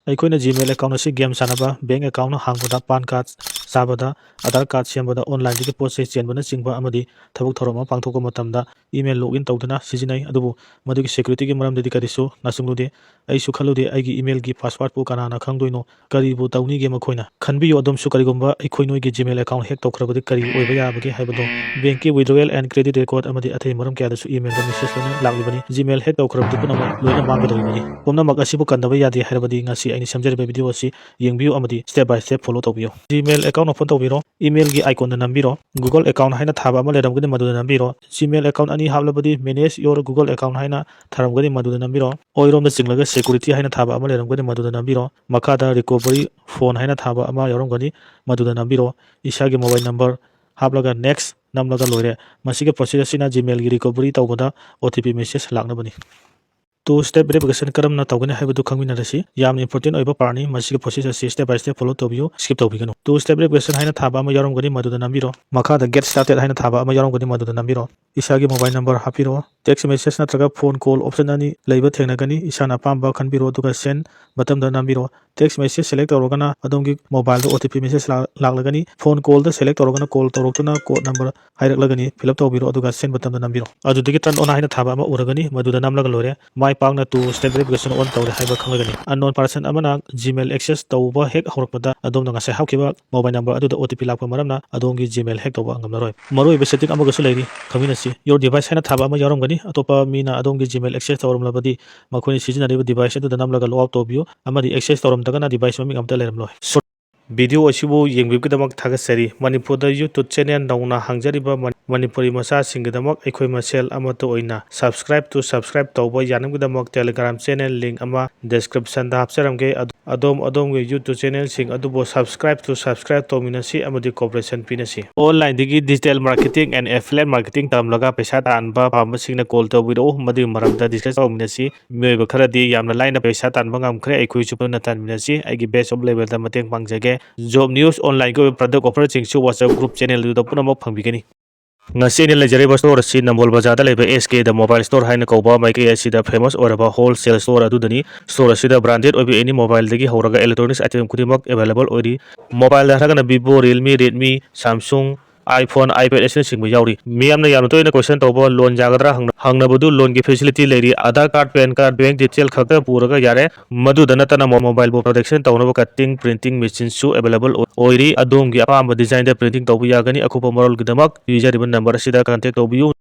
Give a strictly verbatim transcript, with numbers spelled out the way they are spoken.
ꯑꯩꯈꯣꯏꯅ Gmail account ꯑꯁꯤ game ꯁꯥꯟꯅꯕ, bank account ꯍꯥꯡꯕꯗ, PAN card ꯁꯥꯕꯗ, Aadhaar card ꯁꯦꯝꯕꯗ, online ꯗꯒꯤ ꯄꯣꯠ ꯆꯩ ꯆꯦꯟꯕꯅꯆꯤꯡꯕ ꯑꯃꯗꯤ ꯊꯕꯛ ꯊꯧꯔꯝ ꯑꯃ ꯄꯥꯡꯊꯣꯛꯄ ꯃꯇꯝꯗ email login ꯇꯧꯗꯨꯅ ꯁꯤꯖꯤꯟꯅꯩ꯫ ꯑꯗꯨꯕꯨ ꯃꯗꯨꯒꯤ security ꯒꯤ ꯃꯔꯝꯗꯗꯤ ꯀꯔꯤꯁꯨ ꯅꯆꯤꯡꯂꯨꯗꯦ꯫ ꯑꯩꯁꯨ ꯈꯜꯂꯨꯗꯦ, ꯑꯩꯒꯤ email ꯒꯤ password ꯄꯨ ꯀꯅꯥꯅ ꯈꯪꯗꯣꯏꯅꯣ? ꯀꯔꯤꯕꯨ ꯇꯧꯅꯤꯒꯦ ꯃꯈꯣꯏꯅ? ꯈꯟꯕꯤꯌꯨ, ꯑꯗꯣꯝꯁꯨ ꯀꯔꯤꯒꯨꯝꯕ ꯑꯩꯈꯣꯏ ꯅꯣꯏꯒꯤ Gmail account hack ꯇꯧꯈ꯭ꯔꯕꯗꯤ ꯀꯔꯤ ꯑꯣꯏꯕ ꯌꯥꯕꯒꯦ ꯍꯥꯏꯕꯗꯣ꯫ Bank ꯀꯤ withdrawal and credit record ꯑꯃꯗꯤ ꯑꯇꯩ ꯃꯔꯝ ꯀꯌꯥꯗꯁꯨ email ꯗ message ꯂꯣꯏꯅ ꯂꯥꯛꯂꯤꯕꯅꯤ꯫ Gmail hack ꯇꯧꯈ꯭ꯔꯕꯗꯤ ꯄꯨꯝꯅꯃꯛ ꯂꯣꯏꯅ ꯃꯥꯡꯒꯗꯧꯔꯤꯕꯅꯤ꯫ ꯄꯨꯝꯅꯃꯛ ꯑꯁꯤꯕꯨ ꯀꯟꯗꯕ ꯌꯥꯗꯦ ꯍꯥꯏꯔꯕꯗꯤ ꯉꯁꯤ ꯑꯩꯅ ꯁꯦꯝꯖꯔꯤꯕ video ꯑꯁꯤ ꯌꯦꯡꯕꯤꯌꯨ ꯑꯃꯗꯤ step by step follow ꯇꯧꯕꯤꯌꯨ꯫ Gmail account open ꯇꯧꯕꯤꯔꯣ꯫ Email ꯒꯤ icon ꯗ ꯅꯝꯕꯤꯔꯣ꯫ Google account ꯍꯥꯏꯅ ꯊꯥꯕ ꯑꯃ ꯂꯩꯔꯝꯒꯅꯤ, ꯃꯗꯨꯗ ꯅꯝꯕꯤꯔꯣ꯫ Gmail account ꯑꯅꯤ ꯍꯥꯞꯂꯕꯗꯤ Manage your Google account ꯍꯥꯏꯅ ꯊꯥꯔꯝꯒꯅꯤ, ꯃꯗꯨꯗ ꯅꯝꯕꯤꯔꯣ꯫ ꯑꯣꯏꯔꯣꯝꯗ ꯆꯤꯡꯂꯒ Security ꯍꯥꯏꯅ ꯊꯥꯕ ꯑꯃ ꯂꯩꯔꯝꯒꯅꯤ, ꯃꯗꯨꯗ ꯅꯝꯕꯤꯔꯣ꯫ ꯃꯈꯥꯗ Recovery Phone ꯍꯥꯏꯅ ꯊꯥꯕ ꯑꯃ ꯌꯥꯎꯔꯝꯒꯅꯤ, ꯃꯗꯨꯗ ꯅꯝꯕꯤꯔꯣ꯫ ꯏꯁꯥꯒꯤ mobile number ꯍꯥꯞꯂꯒ Next ꯅꯝꯂꯒ ꯂꯣꯏꯔꯦ꯫ ꯃꯁꯤꯒꯤ process ꯑꯁꯤꯅ Gmail ꯒꯤ recovery ꯇꯧꯕꯗ O T P message ꯂꯥꯛꯅꯕꯅꯤ꯫ Two step verification ꯀꯔꯝꯅ ꯇꯧꯒꯅꯤ ꯍꯥꯏꯕꯗꯨ ꯈꯪꯃꯤꯟꯅꯔꯁꯤ꯫ ꯌꯥꯝꯅ important ꯑꯣꯏꯕ part ꯅꯤ꯫ ꯃꯁꯤꯒꯤ process ꯑꯁꯤ step by step follow ꯇꯧꯕꯤꯌꯨ, skip ꯇꯧꯕꯤꯒꯅꯨ꯫ Two step verification ꯍꯥꯏꯅ ꯊꯥꯕ ꯑꯃ ꯌꯥꯎꯔꯝꯒꯅꯤ, ꯃꯗꯨꯗ ꯅꯝꯕꯤꯔꯣ꯫ ꯃꯈꯥꯗ Get Started ꯍꯥꯏꯅ ꯊꯥꯕ ꯑꯃ ꯌꯥꯎꯔꯝꯒꯅꯤ, ꯃꯗꯨꯗ ꯅꯝꯕꯤꯔꯣ꯫ ꯏꯁꯥꯒꯤ mobile number ꯍꯥꯞꯄꯤꯔꯣ꯫ Text message ꯅꯠꯇ꯭ꯔꯒ phone call option ꯑꯅꯤ ꯂꯩꯕ ꯊꯦꯡꯅꯒꯅꯤ꯫ ꯏꯁꯥꯅ ꯑꯄꯥꯝꯕ ꯈꯟꯕꯤꯔꯣ, ꯑꯗꯨꯒ Send button ꯗ ꯅꯝꯕꯤꯔꯣ꯫ Text message select ꯇꯧꯔꯒꯅ ꯑꯗꯣꯝꯒꯤ mobile ꯗ O T P message ꯂꯥꯛ-, ꯂꯥꯛꯂꯒꯅꯤ꯫ Phone call ꯗ select ꯇꯧꯔꯒꯅ call ꯇꯧꯔꯛꯇꯨꯅ code number ꯍꯥꯏꯔꯛꯂꯒꯅꯤ꯫ Fill up ꯇꯧꯕꯤꯔꯣ, ꯑꯗꯨꯒ Send button ꯗ ꯅꯝꯕꯤꯔꯣ꯫ ꯑꯗꯨꯗꯒꯤ Turn on ꯍꯥꯏꯅ ꯊꯥꯕ ꯑꯃ ꯎꯔꯒꯅꯤ, ꯃꯗꯨꯗ ꯅꯝꯂꯒ ꯂꯣꯏꯔꯦ꯫ ꯃꯥꯏ ꯄꯥꯛꯅ Two Step Verification on ꯇꯧꯔꯦ ꯍꯥꯏꯕ ꯈꯪꯂꯒꯅꯤ꯫ Unknown person ꯑꯃꯅ Gmail access ꯇꯧꯕ ꯍꯦꯛ ꯍꯧꯔꯛꯄꯗ, ꯑꯗꯣꯝꯅ ꯉꯁꯥꯏ ꯍꯥꯞꯈꯤꯕ mobile number ꯑꯗꯨꯗ O T P ꯂꯥꯛꯄ ꯃꯔꯝꯅ ꯑꯗꯣꯝꯒꯤ Gmail hack ꯇꯧꯕ ꯉꯝꯂꯔꯣꯏ꯫ ꯃꯔꯨꯑꯣꯏꯕ setting ꯑꯃꯒꯁꯨ ꯂꯩꯔꯤ, ꯈꯪꯃꯤꯟꯅꯁꯤ꯫ Your device ꯍꯥꯏꯅ ꯊꯥꯕ ꯑꯃ ꯌꯥꯎꯔꯝꯒꯅꯤ꯫ ꯑꯇꯣꯞꯄ ꯃꯤꯅ ꯑꯗꯣꯝꯒꯤ Gmail access ꯇꯧꯔꯝꯂꯕꯗꯤ, ꯃꯈꯣꯏꯅ ꯁꯤꯖꯤꯟꯅꯔꯤꯕ device ꯑꯗꯨꯗ ꯅꯝꯂꯒ log out ꯇꯧꯕꯤꯌꯨ, ꯑꯃꯗꯤ access ꯇꯧꯔꯝꯗ꯭ꯔꯒꯅ device ꯃꯃꯤꯡ ꯑꯃꯠꯇ ꯂꯩꯔꯝꯂꯣꯏ꯫ Video ꯑꯁꯤꯕꯨ ꯌꯦꯡꯕꯤꯕꯒꯤꯗꯃꯛ ꯊꯥꯒꯠꯆꯔꯤ꯫ ꯃꯅꯤꯄꯨꯔꯗ YouTube channel ꯅꯧꯅ ꯍꯥꯡꯖꯔꯤꯕ ꯃꯅꯤ-, ꯃꯅꯤꯄꯨꯔꯤ ꯃꯆꯥꯁꯤꯡꯒꯤꯗꯃꯛ ꯑꯩꯈꯣꯏ ꯃꯁꯦꯜ ꯑꯃꯠꯇ ꯑꯣꯏꯅ subscribe to subscribe ꯇꯧꯕ ꯌꯥꯅꯕꯒꯤꯗꯃꯛ Telegram channel link ꯑꯃ description ꯗ ꯍꯥꯞꯆꯔꯝꯒꯦ꯫ ꯑꯗꯣ-, ꯑꯗꯣꯝ ꯑꯗꯣꯝꯒꯤ YouTube channel ꯁꯤꯡ ꯑꯗꯨꯕꯨ subscribe to subscribe ꯇꯧꯃꯤꯟꯅꯁꯤ ꯑꯃꯗꯤ cooperation ꯄꯤꯅꯁꯤ꯫ Online ꯗꯒꯤ digital marketing and affiliate marketing ꯇꯝꯂꯒ ꯄꯩꯁꯥ ꯇꯥꯟꯕ ꯄꯥꯝꯕꯁꯤꯡꯅ call ꯇꯧꯕꯤꯔꯛꯎ꯫ ꯃꯗꯨꯒꯤ ꯃꯔꯝꯗ discuss ꯇꯧꯃꯤꯟꯅꯁꯤ꯫ ꯃꯤꯑꯣꯏꯕ ꯈꯔꯗꯤ ꯌꯥꯝꯅ ꯂꯥꯏꯅ ꯄꯩꯁꯥ ꯇꯥꯟꯕ ꯉꯝꯈ꯭ꯔꯦ, ꯑꯩꯈꯣꯏꯁꯨ ꯄꯨꯟꯅ ꯇꯥꯟꯃꯤꯟꯅꯁꯤ꯫ ꯑꯩꯒꯤ best of level ꯗ ꯃꯇꯦꯡ ꯄꯥꯡꯖꯒꯦ꯫ Job news, online ꯒꯤ ꯑꯣꯏꯕ product offer ꯁꯤꯡꯁꯨ WhatsApp group channel ꯑꯗꯨꯗ ꯄꯨꯝꯅꯃꯛ ꯐꯪꯕꯤꯒꯅꯤ꯫ ꯉꯁꯤ ꯑꯩꯅ ꯂꯩꯖꯔꯤꯕ store ꯑꯁꯤ ꯅꯝꯕꯣꯜ ꯕꯖꯥꯔꯗ ꯂꯩꯕ S K The Mobile Store ꯍꯥꯏꯅ ꯀꯧꯕ ꯃꯥꯏꯀꯩ ꯑꯁꯤꯗ famous ꯑꯣꯏꯔꯕ wholesale store ꯑꯗꯨꯗꯅꯤ꯫ Store ꯑꯁꯤꯗ branded ꯑꯣꯏꯕ any mobileꯗꯒꯤ ꯍꯧꯔꯒ electronics item ꯈꯨꯗꯤꯡꯃꯛ available ꯑꯣꯏꯔꯤ꯫ Mobileꯗ ꯍꯥꯏꯔꯒꯅ Vivo, Realme, Redmi, Samsung, iPhone, iPad ꯑꯁꯤꯅꯆꯤꯡꯕ ꯌꯥꯎꯔꯤ꯫ ꯃꯤꯌꯥꯝꯅ ꯌꯥꯝꯅ ꯇꯣꯏꯅ question ꯇꯧꯕ loan ꯌꯥꯒꯗ꯭ꯔꯥ ꯍꯪꯅ-, ꯍꯪꯅꯕꯗꯨ loanꯒꯤ facility ꯂꯩꯔꯤ꯫ Aadhaar card, PAN card, bank detail ꯈꯛꯇ ꯄꯨꯔꯒ ꯌꯥꯔꯦ꯫ ꯃꯗꯨꯗ ꯅꯠꯇꯅ mo-, mobileꯕꯨ protection ꯇꯧꯅꯕ cutting, printing machineꯁꯨ available ꯑꯣꯏ-, ꯑꯣꯏꯔꯤ꯫ ꯑꯗꯣꯝꯒꯤ ꯑꯄꯥꯝꯕ designꯗ printing ꯇꯧꯕ ꯌꯥꯒꯅꯤ꯫ ꯑꯀꯨꯞꯄ ꯃꯔꯣꯜꯒꯤꯗꯃꯛ ꯄꯤꯖꯔꯤꯕ number ꯑꯁꯤꯗ contact ꯇꯧꯕꯤꯌꯨ꯫